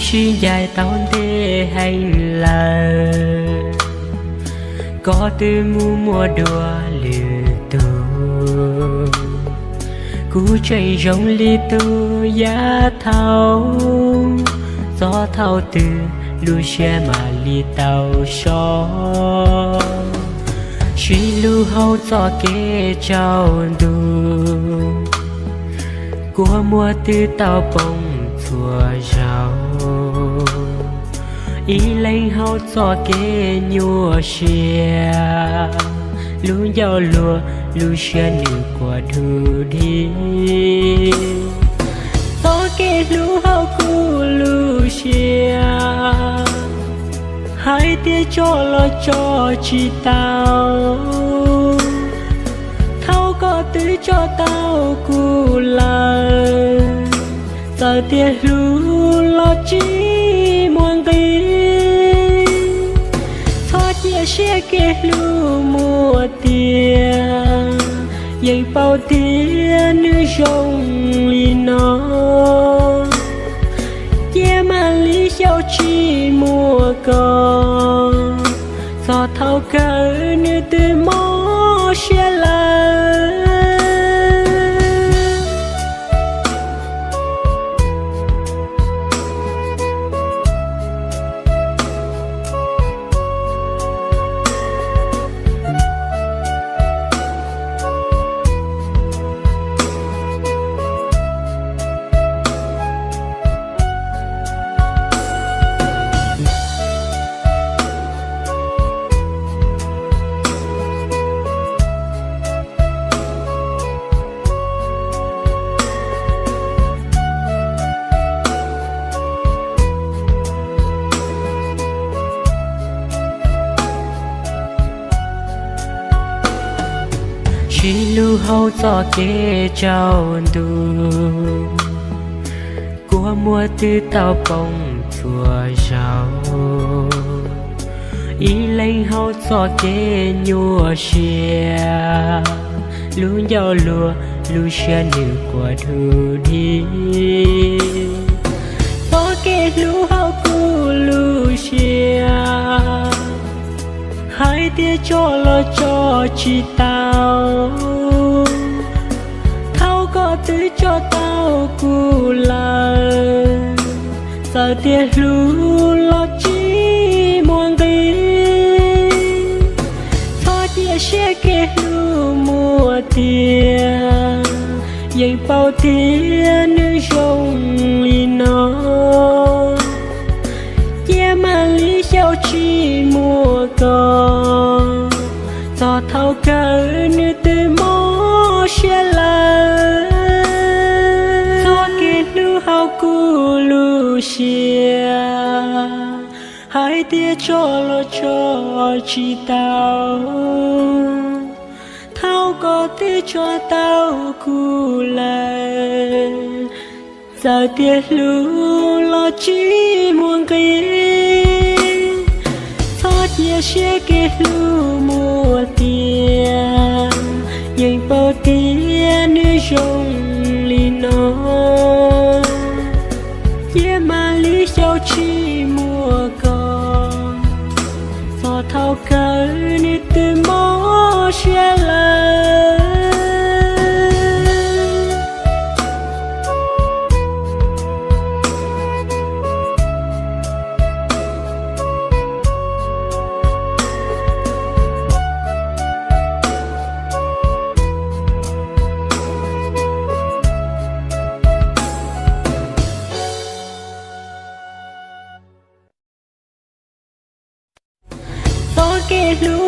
Sib ncaim tau ntev heev lawm, koj twb mus muaj dua lwm tus. Kuv tseem zoo li tus yav thaud, txog thaum twg lub siab mam li tau so. Sib hlub hauv txoj kev tsaus ntuj, kua muag twb tau poob txhua zaus. Ib leeg hauv txoj kev nyuaj siab, lub ncauj luag lub siab nws kuas dhuv dhi. Txoj kev hlub hauv kuv lub siab, hais tias tso los tso tsis tau. Thaum koj twb tso tau kuv lawm, txawm tias hlub los tsis muaj nqis. Txhob cia siab kev hlub muaj tiag, yeej paub tias nws zoo li no. Cia mam li xyaum tsis muaj koj, txog thaum kawg nws twb mob siab lawm. Sib hlub hauv txoj kev tsaus ntuj, kua muag twb tau poob txhua zaus. Ib leeg hauv txoj kev nyuaj siab, lub ncauj luag lub siab nws kuas dhuv dhi. Txoj kev hlub hauv kuv lub siab, hais tias tso los tso tsis tau. Thaum koj twb tso tau kuv lawm, txawm tias hlub los tsis muaj nqis. Txhob cia siab kev hlub muaj tiag, yeej paub tias nws zoo li no. Cia mam li xyaum tsis muaj koj, txog thaum kawg nws twb mob siab lawm. Txoj kev hlub hauv kuv lub siab, hais tias tso los tso tsis tau. Thaum koj twb tso tau kuv lawm, txawm tias hlub los tsis muaj nqis. Txhob cia siab kev hlub muaj tiag, yeej paub tias nws zoo li no. Cia mam li xyaum tsis muaj koj, txog thaum kawg nws twb mob siab lawm. Txoj kev hlub